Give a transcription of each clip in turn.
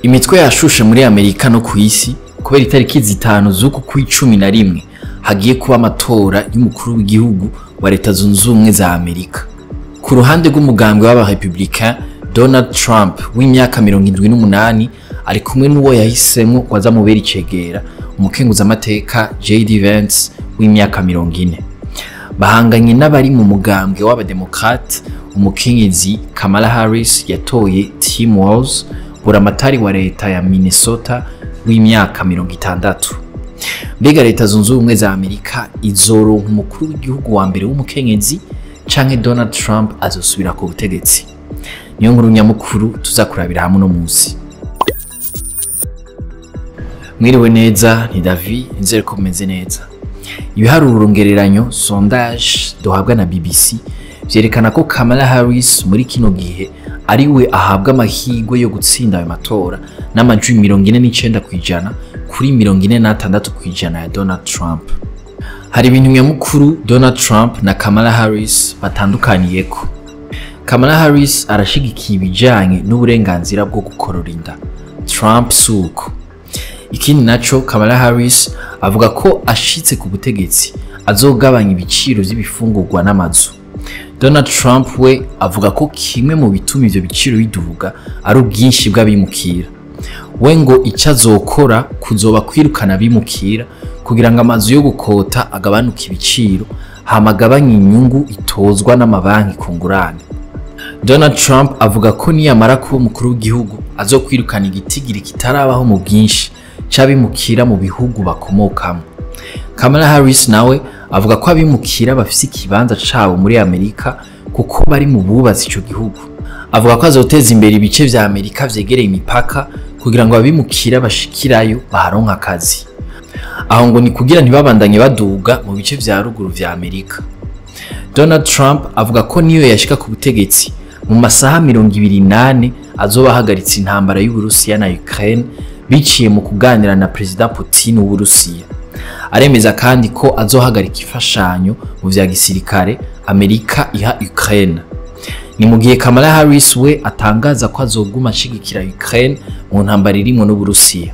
Imitwe yashushe muri Amerika no kw'isi kubera itariki 5 z'uku kw'icumi na rimwe hagiye kuba amatora y'umukuru w'igihugu wa Leta Zunze Ubumwe za Amerika. Ku ruhande rw'umugambwe w'abarepublicain, Donald Trump w'imyaka 78 ari kumwe n'uwo yahisemwo ko azamubera icegera, umukenguzamateka JD Vance w'imyaka 40. Bahanganye n'abari mu mugambwe w'abademokrate, umukenyezi Kamala Harris yatoye Tim Walz, buramatari wa leta ya Minnesota w'imyaka 60. Mbega Leta Zunze Ubumwe za Amerika izoronka umukuru w'igihugu wa mbere w'umukenyezi canke Donald Trump azosubira ku butegetsi? Niyo nkuru nyamukuru tuzakurabira hamwe no munsi. Mwiriwe neza, ni David, nizere ko mumeze neza. Ibiharuro ngereranyo sondage duhabwa na BBC vyerekana ko Kamala Harris muri kino gihe ariwe ahabwa amahirwe yo gutsinda ayo matora n'amajwi 49% kuri 46% ya Donald Trump. Hari ibintu nyamukuru Donald Trump na Kamala Harris batandukaniyeko. Kamala Harris arashigikiye ibijanye n'uburenganzira bwo gukorora inda, Trump suko. Ikindi naco, Kamala Harris avuga ko ashitse ku butegetsi azogabanya ibiciro vy'ibifungurwa n'amazu. Donald Trump we avuga ko kimwe mu bituma ivyo biciro biduga ari ubwinshi bw'abimukira. We ngo ico azokora kuzoba kwirukana abimukira kugira ngo amazu yo gukota agabanuke ibiciro, hama agabanye inyungu itozwa n'amabanki ku ngurane. Donald Trump avuga ko niyamara kuba umukuru w'igihugu azokwirukana igitigiri kitarabaho mu bwinshi c'abimukira mu bihugu bakomokamo. Kamala Harris nawe avuga ko abimukira bafise ikibanza cabo muri Amerika kuko bari mu bubatsi ico gihugu. Avuga ko azoteza imbere ibice vya Amerika vyegereye imipaka kugira ngo abimukira bashikirayo baharonke akazi. Aho ngo ni kugira ntibabandanye baduga mu bice vya ruguru vya Amerika. Donald Trump avuga ko niyo yashika ku butegetsi mu masaha 28 azoba ahagaritse intambara y'Uburusiya na Ukraine biciye mu kuganira na Perezida Putin w'Uburusiya. Aremeza kandi ko azohagarika imfashanyo mu vya gisirikare Amerika iha Ukraine. Ni mu gihe Kamala Harris we atangaza ko azoguma ashigikira Ukraine mu ntambara irimwo n'Uburusiya.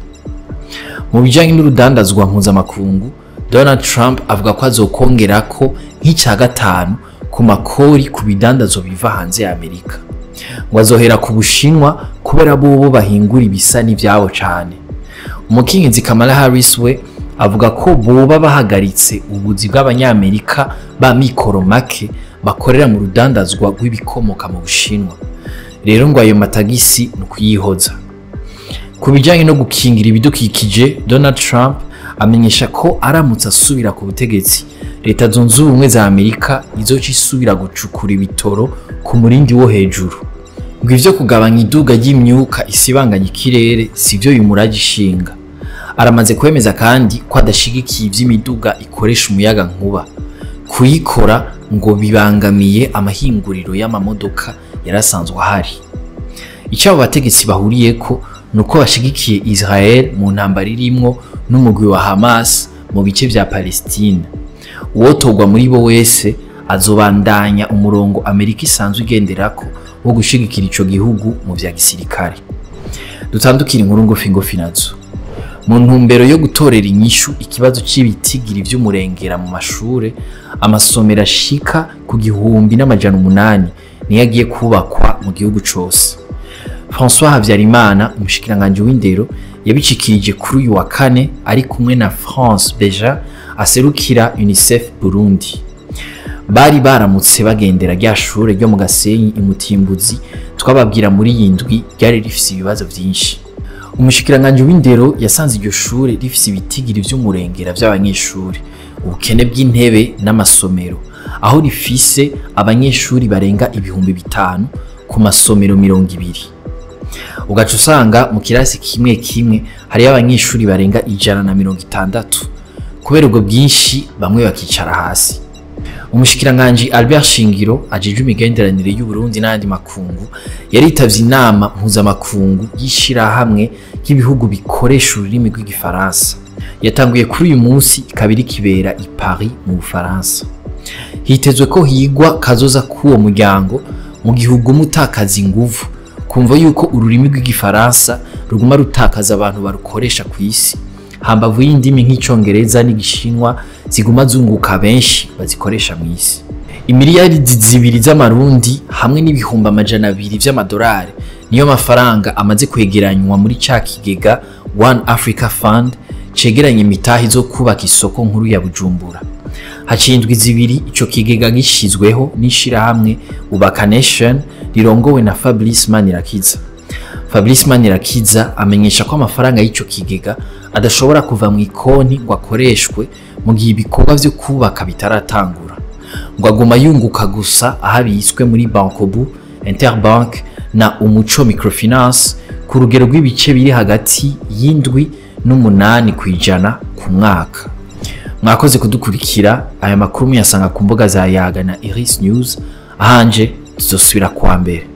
Mu bijanye n'urudandazwa mpuzamakungu, Donald Trump avuga ko azokongerako nk'ica gatanu ku makori ku bidandazwa biva hanze ya Amerika. Ngo azohera ku Bushinwa kubera bobo bahingura ibisa n'ivyabo cane. Umukenyezi Kamala Harris we avuga ko boba bahagaritse ubuzi bw'abanyamerika ba mikoro make bakorera mu rudandazwa rw'ibikomoka mu Bushinwa. Rero ngo ayo matagisi ni ukuyihoza. Ku bijanye no gukingira ibidukikije, Donald Trump amenyesha ko aramutse asubira ku butegetsi, Leta Zunze Ubumwe za Amerika izoca isubira gucukura ibitoro ku murindi wo hejuru. Ngo ivyo kugabanya iduga ry'imyuka isibanganya ikirere sivyo bimuraje ishinga. Aramaze kwemeza kandi ko adashigikiye ivy'imiduga ikoresha umuyaga nkuba. Kuyikora ngo bibangamiye amahinguriro y'amamodoka yarasanzwe ahari. Ico abo bategetsi bahuriyeko nuko bashigikiye Israel mu ntambara irimwo n'umugwi wa Hamas mu bice vya Palestine. Uwotogwa muri bo wese azobandanya umurongo Amerika isanzwe igenderako wo gushigikira ico gihugu mu vya gisirikare. Dutandukira inkuru ngufi ngufi nazo. Mu ntumbero yo gutorera inyishu ikibazo c'ibitigiri vy'umurengera mu mashure, amasomero ashika ku 1800 niyo agiye kubakwa mu gihugu cose. François Habyarimana, umushikiranganji w'indero, yabicikirije kuri uyu wa kane ari kumwe na France Beja aserukira UNICEF Burundi. Bari baramutse bagendera rya shure ryo mu Gasenyi Imutimbuzi twababwira muri iyi ndwi ryari rifise ibibazo vyinshi. Umushikiranganji w'indero yasanze iryo shure rifise ibitigiri vy'umurengera vy'abanyeshuri, ubukene bw'intebe n'amasomero, aho rifise abanyeshuri barenga 5000 ku masomero 20. Ugaca usanga mu kirasi kimwe kimwe hariyo abanyeshuri barenga 160. Kubera ubwo bwinshi bamwe bakicara hasi. Umushikiranganji Albert Shingiro ajejwe imigenderanire y'u Burundi n'ayandi makungu yaritavye inama mpuzamakungu y'ishirahamwe ry'ibihugu bikoresha ururimi rw'igifaransa. Yatanguye kuri uyu munsi ikaba iriko ibera i Paris mu Bufaransa. Hitezwe ko higwa kazoza k'uwo muryango mu gihe uguma utakaza inguvu kumva yuko ururimi rw'igifaransa ruguma rutakaza abantu barukoresha ku isi, hambavu y'indimi nk'icongereza n'igishinwa ziguma zunguka benshi bazikoresha mu isi. 2 miliyari z'amarundi hamwe n'200,000 vy'amadolari niyo mafaranga amaze kwegeranywa muri ca kigega One Africa Fund cegeranya imitahe zo kubaka isoko nkuru ya Bujumbura. Haciye indwi 2 ico kigega gishizweho n'ishirahamwe Ubaka Nation rirongowe na Fabrice Manirakiza. Fabrice Manirakiza amenyesha ko amafaranga y'ico kigega adashobora kuva mu ikonti ngo akoreshwe mu gihe ibikorwa vyo kubaka bitaratangura, ngo aguma yunguka gusa aho abitswe muri Bancobu, Interbank na Umuco Microfinance ku rugero rw'ibice biri hagati y'7 n'8% ku mwaka. Mwakoze kudukurikira. Aya makuru muyasanga ku mbuga za Yaga na Iris News. Ahanje tuzosubira kuwa mbere.